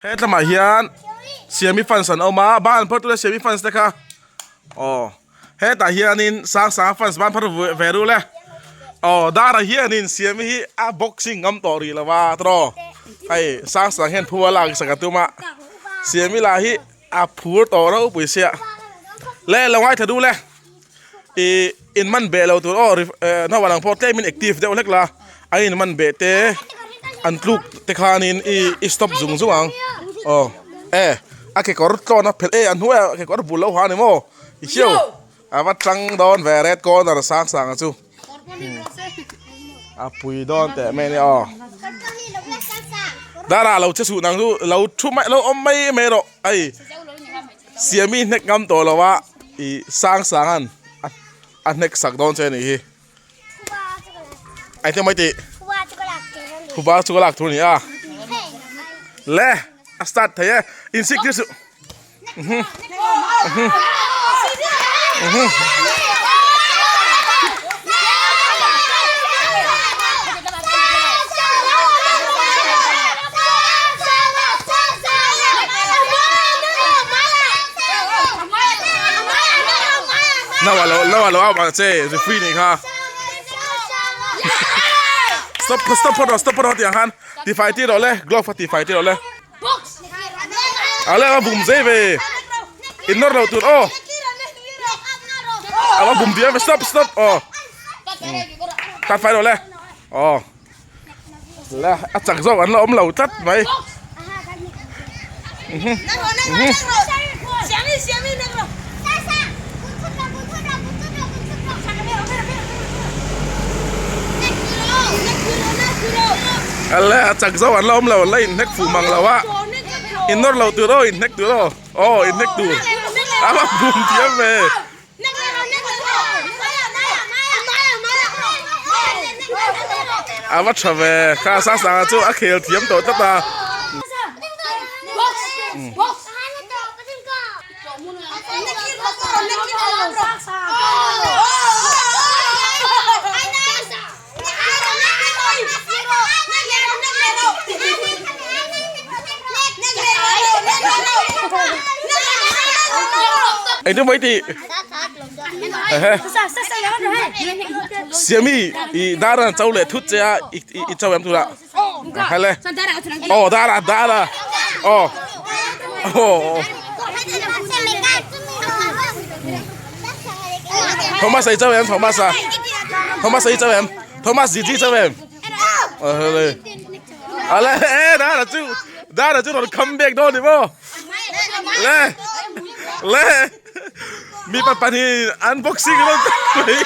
He tlamah hian Siami fans an awm a ban phar tute Siami fans te kha aw hetah hianin Sangsanga fans ban phar ve rul e aw darah hianin Siami hi a boxing ngam tawh rih lo a tawh hei Sangsanga hian phu a lak sak a tum a Siami lah hi a phur tawh ropui sia le lo ngaithla dul e. Ih in man beh lo tur aw naupang ang pawh tlem in active deuh hlek la a in man beh te an tluk te khanin ih i stop zung zung ang aw e a kekawr tlawn a phelh e a hnuaiah a kekawr bul lo ha a ni maw i hriau a va tlang dawn ve red corner sang sang a chu a pui dawn teh mai a ni aw darah lo che chhun ang chu lo thu mai lo awm mai mai rawh hei. Siami hnek ngam tawh lo a ih sang sang an a hnek sak dawn che a nih hi. Engtin mai tih? Phuba chu ka lak tur a ni a. Le a start thei e insik tir suh. Nawa lo nawa lo au che referee nih kha stop stop phawt rawh stop phawt rawh tiang khan tifai tir rawh le glove kha tifai tir rawh le ale a bum zei ve in nawr lo tur aw a va bum diam ve stop stop aw tat fai rawh le aw La a chak zawk an la awm lo tlat mai. Ale a chak zawk an la awm lo la inhnek fuh mang lo a in nawr lo tur aw inhnek tur aw aw inhnek tur a va bum thiam ve. A va tha ve kha Sasanga chu a khel thiam tawh tlat a. Engtin mai tih Siami i dar an cho leh thut che a i cho em tura hele aw dara dara aw aw Thomas ei cho em Thomas à Thomas ei cho em Thomas gì gì cho em ờ ale e dara chu dara chu rawn come back dawn ni maw le le mi pa pahnih an boxing rawn mai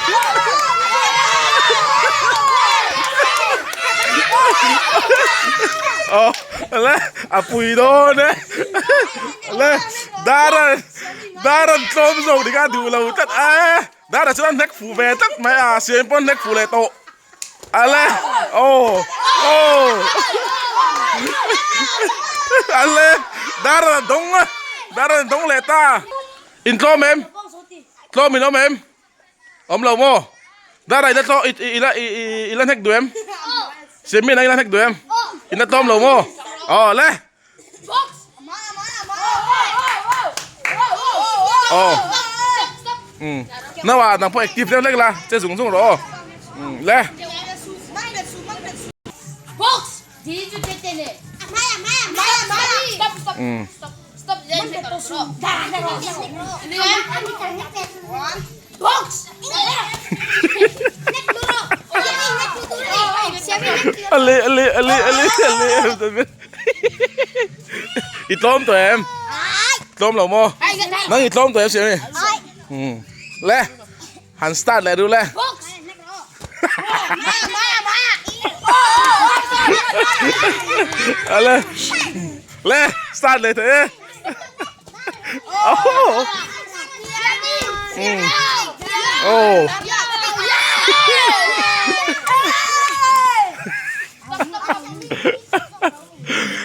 oh le a pui dawn e le dara dara tlawm zawk ni kha duh lo tlat a dara chuan hnek fuh ve tlat mai a siam pawn hnek fuh leh tawh. Ale oh oh ale dar a dawng a dar a dawng leh ta in tlawm em tlawm in awm em awm lo maw dar a ila tlaw i ila i ila hnek duh em semi ila hnek duh em in la tlawm lo maw aw le Aw um nawa nang pawh active deuh hlek la che zung zung rawh aw um le um ali ali ali ali ali I tlawm tawh em? Tlawm lo maw? Nang i tlawm tawh em siam ni? Hmm. Le. Han start leh du le. Ale. Le, start leh tawh e. Oh. Oh.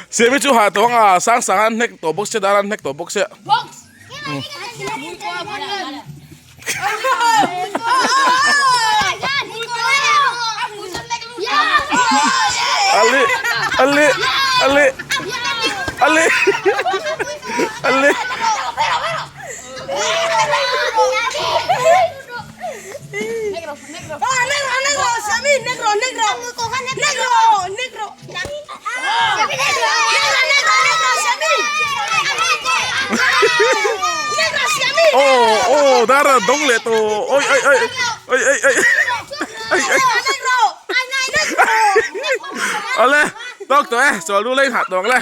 Siami chu ha tawng a sang sang an hnek tawh bawk sia dar an hnek tawh bawk sia. Ali ali ali. Ale ale. Aw aw dar a dawng leh tawh oi oi oi oi oi oi oi oi awle tawk tawh e chawl lu lei nghah tawh ang le.